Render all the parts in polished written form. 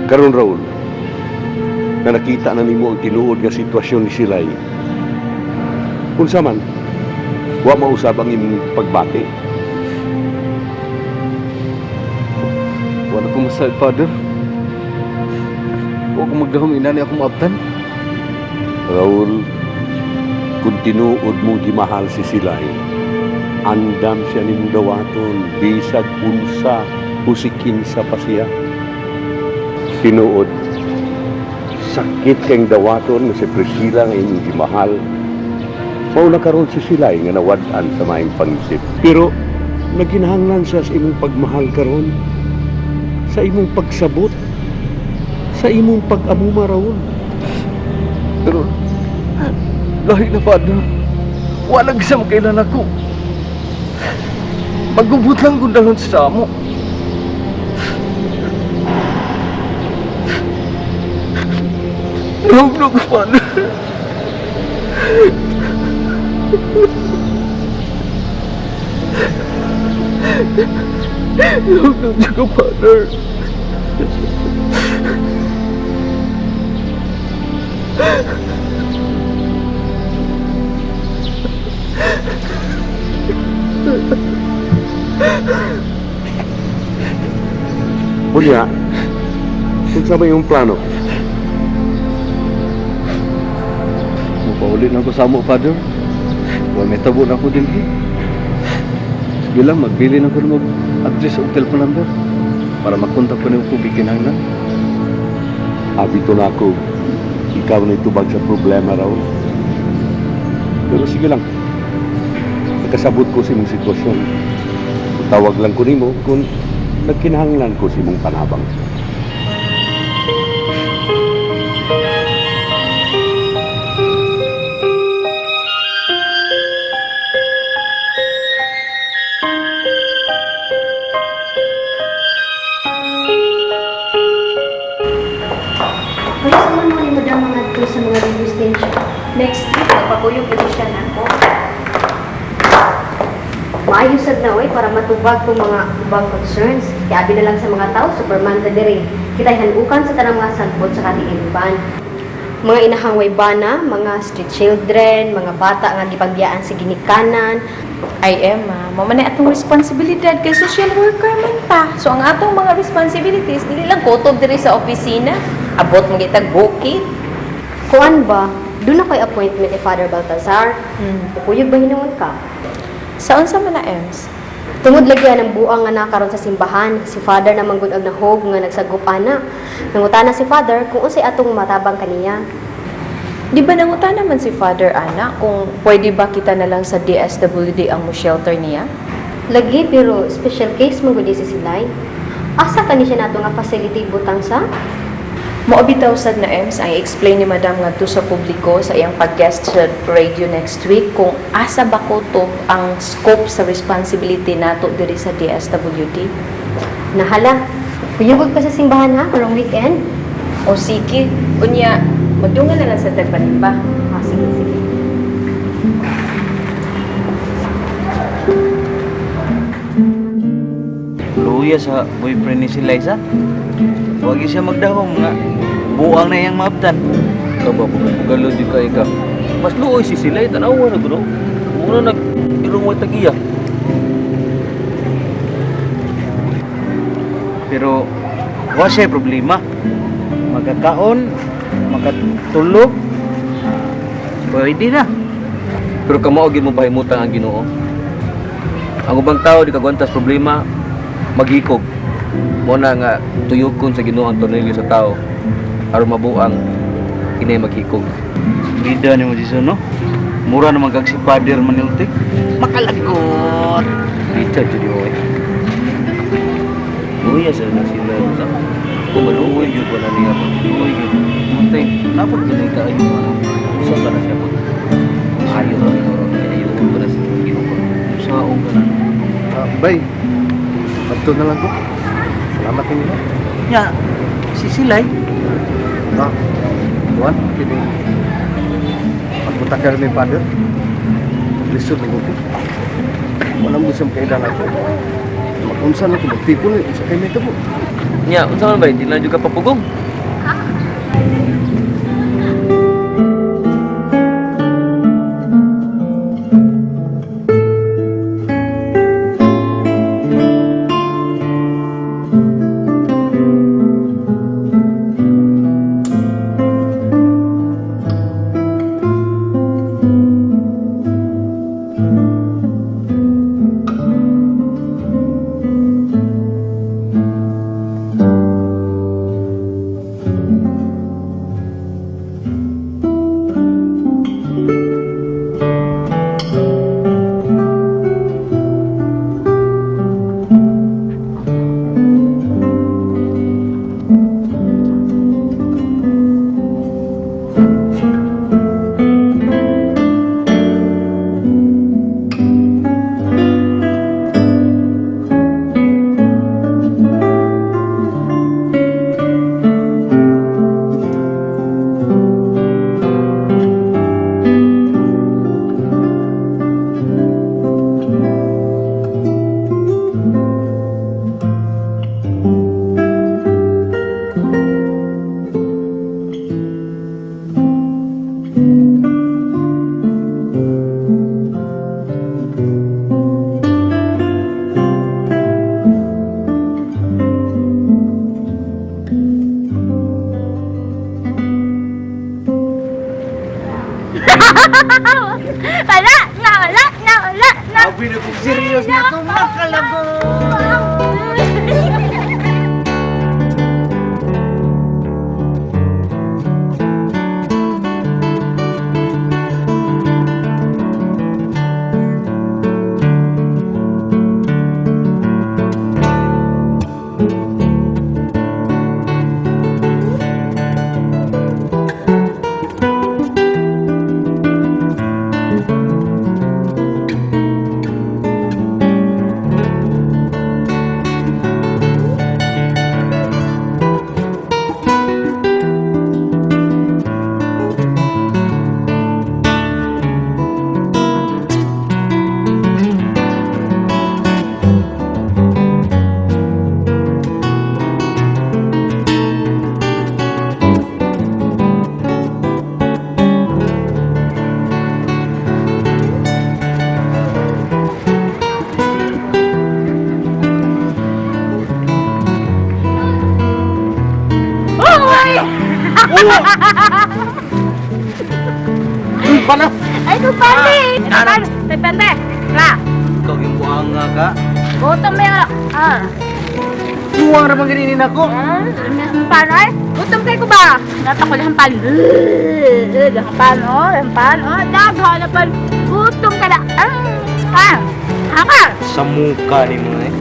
Karon, Raul, na nakita na nimo ang tinuod nga sitwasyon ni Silay. Unsa man, wa mausab ang imong pagbati? Wala ko masabi, Father. Wa ko magdahom inani ako maabtan. Raul, kung tinuod mong gimahal si Silay, andam siya nimong dawaton, bisag unsa o si kinsa pa siya. Tinuod, sakit kang dawaton nga si Priscilla nga imong gimahal. Mao na karon si Silay nga nawad-an sa maayong pangisip. Pero naginahanglan siya sa imong pagmahal karon, sa imong pagsabot, sa imong pag-amuma, Raul. Pero, lahi na, Father. Wala siya makailan ako. Magubot lang kung dalon sa amo. Nahugno ko, Father. Nahugno ko, Father. Unya, unsa may imong plano? Mupauli na ko sa amo, Father. Wa may tabo na ko din eh. Sige lang, magbili na ko ng mag-address o telephone number para makontak ko nimo kung gikinahanglan. Abi to na ako, ikaw na itubag sa problema, Raul. Pero sige lang, nakasabot ko sa imong sitwasyon. Tawag lang ko nimo kung nagkinahanglan ko sa imong panabang. Pero sa man mo ni Madam mga to sa mga radio station? Next week, magpakuyog pwede siya na ako. Maayo sad na oy para matubag kung mga ubang concerns. Kaya abi na lang sa mga tao, Superman ta diri. Kita'y hanukan sa tanang mga sagpot sa katiiban. Mga inahang way bana, mga street children, mga bata nga gipagbiyaan sa ginikanan. Ay, Emma, mao man atong responsibilidad kay social worker man ta. So, ang atong mga responsibilities, dili lang kutob diri sa opisina. Abot mo gitag bukid. Kuan ba, doon ako'y appointment ni Father Baltazar. Pupuyog ba hinuon ka? Sa unsa man na, Ems? Tungod lagi ang buang nga nakaron sa simbahan, si Father na manggod og nahog nga nagsagup ana. Nangutana si Father kung unsay atong matabang kaniya. Di ba nangutana man si Father Ana kung pwede ba kita na lang sa DSWD ang mo shelter niya? Lagi pero special case man gud si Silay. Asa kani siya nato nga facility butang sa? Mao bitaw sad na, Ems, ang explain ni Madam ngadto sa publiko sa iyang pag-guest sa radio next week kung asa ba kutob ang scope sa responsibility nato diri sa DSWD. Nahala. Kuyugod pa sa simbahan ha karong weekend. O sige, unya, magdungan na lang sa tagpanimba. Ah, sige, sige. Luya sa boyfriend ni si Liza. Wag siya magdahom nga buang na iyang maabtan. Ikaw ba, pagalo di ka ikaw. Mas luoy si Silay, tanawa na guro. Una nag irong way tag-iya. Pero wa siya problema. Magkakaon, makatulog, pwede na. Pero kamao gid mo pahimutang ang Ginoo. Ang ubang tao di kagwantas problema, maghikog. Mo na nga tuyokon sa Ginoo ang tornilyo sa tao aron mabuang inay maghikog. Bida ni mo Jason, no? Mura naman kag si Father Maniltik. Makalagot! Richard jud oy. Luya sa na sila sa kung maluoy jud wala niya pa. Luoy jud. Matay, napod gani ka ayo. Usa ka na siya po. Ayo ra ro ayo ko na sa Ginoo. Saong ka na. Bay, adto na lang ko. Salamat ninyo. Nya, si Silay, Ah, Juan, kini pagpunta ka ni Father. Lisod ng ko. Wala mo siyang kailan ako. Magunsa na ko, magtipon eh. Sa kay may tabo. Nya, unsa man ba di na jud ka papugong? Wala na, wala na, wala na. Abi na kung serious na to, makalagot! Bana! Ay, kumpare! Pante! Pante! La! Ikaw yung buang nga ka. Gutom na yun. Ah. Buang ra man ganinin ako. Ah, paano ay? Gutom kayo ko ba? Natako lang pan. Lang pan, oh. Lang pan, oh. Dagha na pan. Gutom ka na. Ah! Ah! Haka! Sa mukha ni mo eh.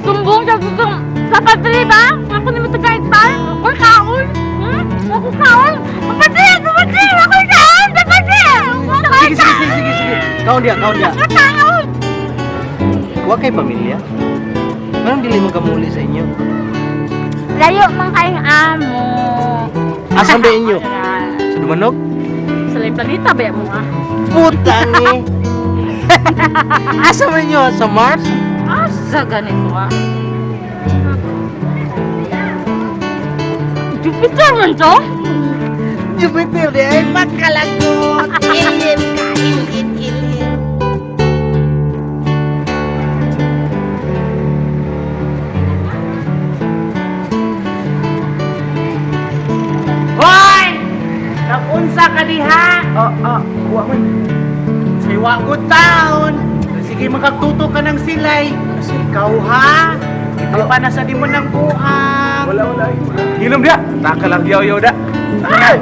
Sumbong sa gutom. Sa padre ba? Ako ni matagayad pa? Ako kaon? Hmm? Ako kaon? Papadre! Papadre! Ako kaon! Papadre! Ako Sige, sige, sige, sige, sige. Kaon diya, kaon diya. Ako kaon! Wa kay pamilya. Anong dili mo kamuli sa inyo? Layo man kayong amo. Asan ba inyo? Sa Dumanog? Sa laing planeta ba mo ah? Puta ni! Asa man inyo? Sa Mars? Asa ganito ah? Jupiter man to? Jupiter di ay makalagot! Alien ka! Alien, alien! Hoy! Nakunsa ka diha? Oh, oh, wa man. Say wa good taon. Sige magkagtuto ka ng silay. Kasi ikaw ha. Ikaw pa nasa di mo ng buang. Wala, wala. Hilom dia. Nakalang yaw-yaw da. Ay!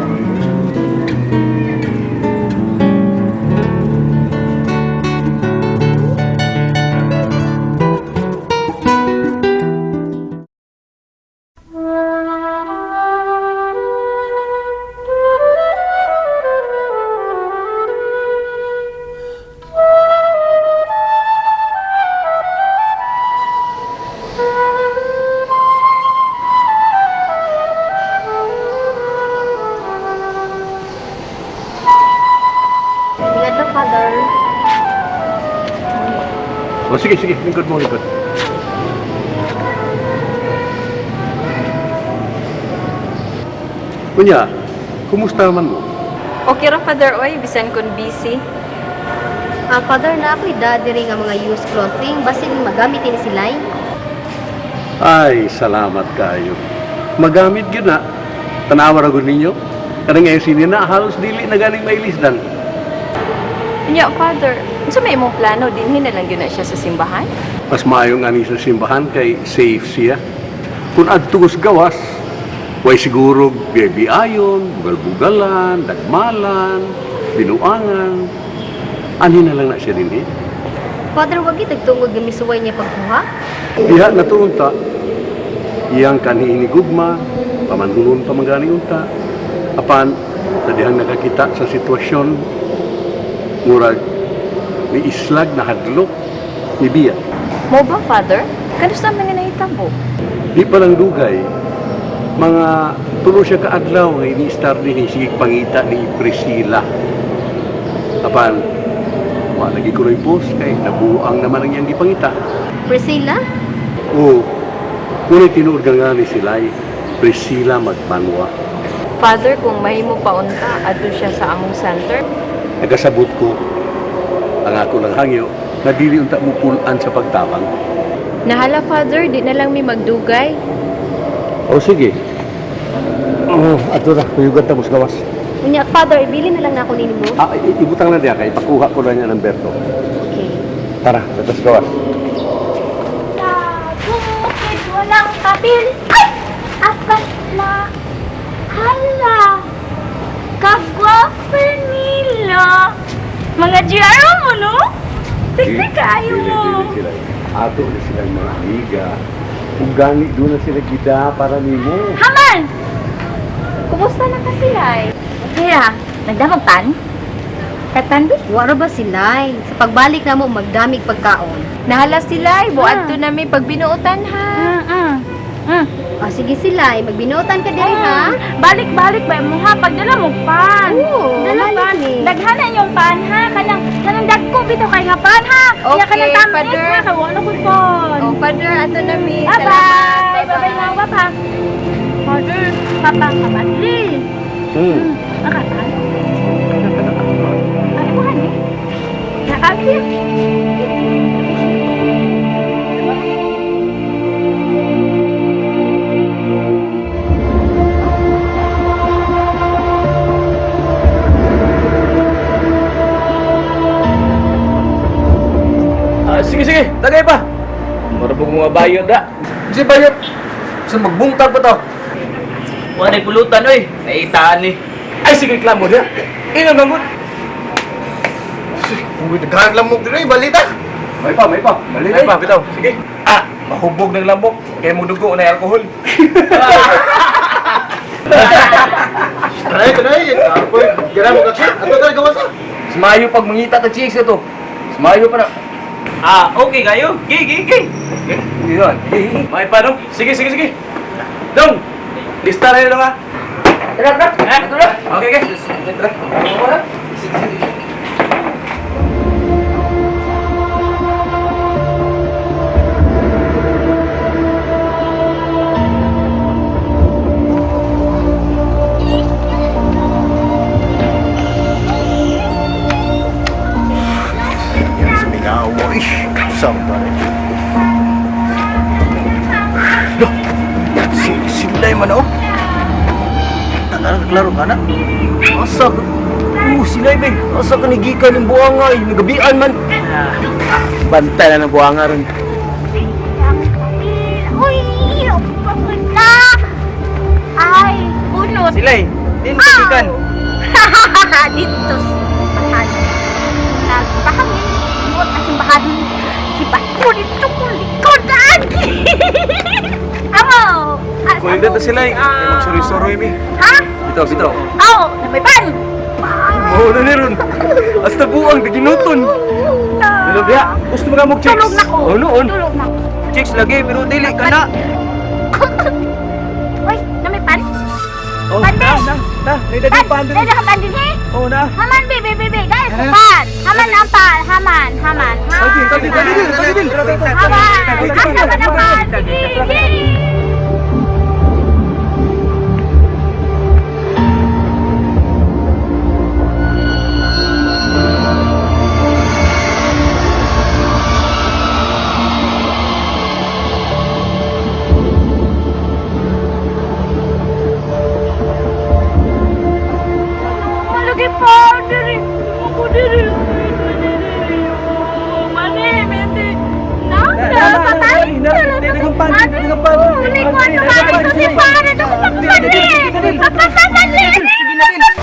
Ingat ka, Father. O sige, sige, lingkod mo, lingkod. Kunya, kumusta man mo? Okay ra, Father, oy, bisan kun busy. Ah, Father, na ako'y diri nga mga used clothing basin magamit ni Silay. Ay, salamat kayo. Magamit yun na. Tanawa ra gud ninyo. Kanang ngayon sini na halos dili na ganing mailisdan. Unya, Father, unsa may imong plano dinhi na lang gyud na siya sa simbahan? Mas maayo nga ni sa simbahan kay safe siya. Kung adto kos gawas, way siguro biyabiayon, bugal-bugalan, dagmalan, binuangan. Ani na lang na siya dinhi. Father, wag itagtungod nga misuway niya pagkuha. Diha na unta, iyang kanhi ni gugma, pamanhulon pa man gani unta. Apan sa dihang nakakita sa sitwasyon, murag ni islag na hadlok ni biya. Mo ba, Father? Kanusta man nga nahitabo? Di pa lang dugay, mga tulo siya kaadlaw nga ini-star din sige pangita ni Priscilla. Apan, wa lagi ko post kay nabuang naman ang iyang gipangita. Priscilla? Oo, ngunit tinuod nga nga ni sila Priscilla magbanwa. Father, kung mahimo pa unta, adto siya sa among center. Nagasabot ko, ang ako lang hangyo, na dili unta mo pulan sa pagtabang. Nahala, Father, di na lang mi magdugay. O sige. Oh, ato na, kuyugan ta mos gawas. Unya, Father, ibili na lang na ako nini mo. Ah, ibutang na diya kay ipakuha ko na niya ng Berto. Okay. Tara, tatas gawas. Sa bukid walang papel. Ay! Apat na. Hala! Kagwapo nila. Mga GR mo, no? Sexy kayo Dili, mo. dili sila. Ato na silang mga amiga. Kung gani doon na sila gida para nimo. Haman! Kumusta na ka sila? Kaya, nagdamag pan? Katan, bi? Waro ba Silay? Sa pagbalik na mo, magdamig pagkaon. Nahala sila, buadto na mi pagbinuotan ha. Ah, sige Silay, magbinuotan ka diri ha. Balik-balik ba mo ha? Pagdala mo pan. Oo, Dala balik pan. eh. Daghanan yung pan ha. Kanang kanang dagko bitaw kay nga pan ha. Kaya Okay, kanang tamis Father. ha. Kay wala ko pan. Oh, Father, ato na mi. Bye-bye. Salamat. Bye-bye mga papa. Father, papa, kapatid. Makatan. Ay, buhan eh. Nakakit. Ah, sige, sige. Tagay pa. Mura po mga bayot da. Kasi bayot. Sa magbungtag pa to. Wala na pulutan, oy. Naitaan ni. Ay, sige, reklamo niya. Ina mangut. Uy, nagkahan lamok diri, balita. May pa, may pa. May pa, bitaw. Sige. Ah, mahubog ng lamok. Kaya mo dugo na alkohol. Try, try. Apoy, gara mo kakit. Ato tara gawas ah. Smayo pag mangita ta chicks ito. Smayo pa na. Ah, okay kayo. Gi, gi, gi. Yun. May pa, no? Sige, sige, sige. Dong! Lista na yun, ha? Tara, tara. Eh? Okay, okay. Tara. Yan sa minawa, ish. Samba. Si silay man oh. Tangan klaro ka na. Asa ka? Oh, silay be. Asa ka ni gikan ng buanga ay nagabian man. Bantay na ng buhanga ron. Uy, pagod na. Ay, bunot. Silay, di mo gikan. Dito sa simbahan. Nagpahangin. Buot na simbahan. Si Bato dito ko likod. Agi! Amo! Ah, Kuya na sila eh. Magsuroy-suroy mi. Ha? Bitaw, bitaw. Aw, na may pan! Oo na ni ron. Hasta buang, giginuton. Hello, Bia. Gusto mo ka mo chicks? Tulog na ko. Oh, noon. Tulog na ko. Chicks lagi pero dili ka na. Uy, na may pan? Oh, Pan, na, be. na, na. Naidagdag Pan! pan din. Dahil ka pan din eh! Oh, na. Haman, be, be, be, be. Guys, pan! Haman ang pan! Haman, haman, Tagi, tagi, tagi din, tagi din. Haman! Asa man ang pan? Sige, sige! Sige na, Bin.